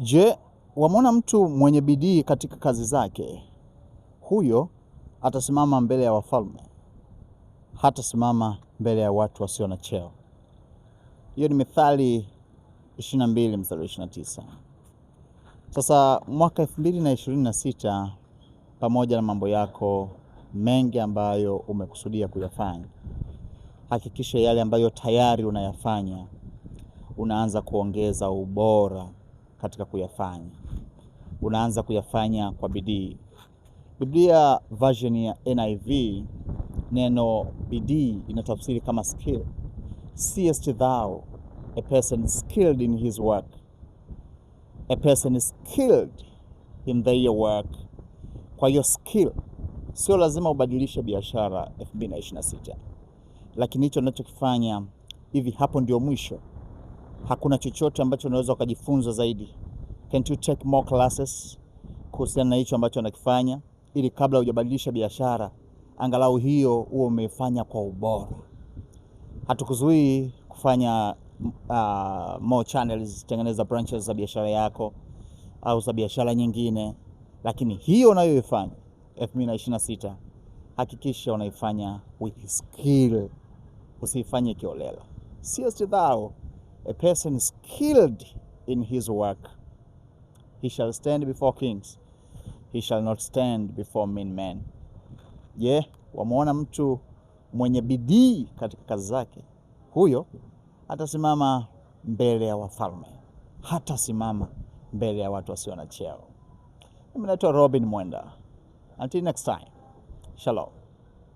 Je, wamwona mtu mwenye bidii katika kazi zake? Huyo atasimama mbele ya wafalme, hatasimama mbele ya watu wasio na cheo. Hiyo ni Mithali 22 mstari wa 29. Sasa mwaka 2026, pamoja na mambo yako mengi ambayo umekusudia kuyafanya, hakikisha yale ambayo tayari unayafanya unaanza kuongeza ubora katika kuyafanya, unaanza kuyafanya kwa bidii. Biblia version ya NIV, neno bidii inatafsiri kama skill. Seest thou a person skilled in his work? A person skilled in their work. Kwa hiyo skill, sio lazima ubadilishe biashara 2026, lakini hicho unachokifanya hivi, hapo ndio mwisho. Hakuna chochote ambacho unaweza ukajifunza zaidi. Can't you take more classes kuhusiana na hicho ambacho unakifanya, ili kabla hujabadilisha biashara angalau hiyo huo umeifanya kwa ubora. Hatukuzuii kufanya more channels, tengeneza branches za biashara yako au za biashara nyingine, lakini hiyo unayoifanya 2026 hakikisha unaifanya with skill, usiifanye kiholela. Seest thou a person skilled in his work? He shall stand before kings, he shall not stand before mean men. Je, wamwona mtu mwenye bidii katika kazi zake? Huyo atasimama mbele ya wafalme, hatasimama mbele ya watu wasio na cheo. Mimi naitwa Robin Mwenda. Until next time, shalom.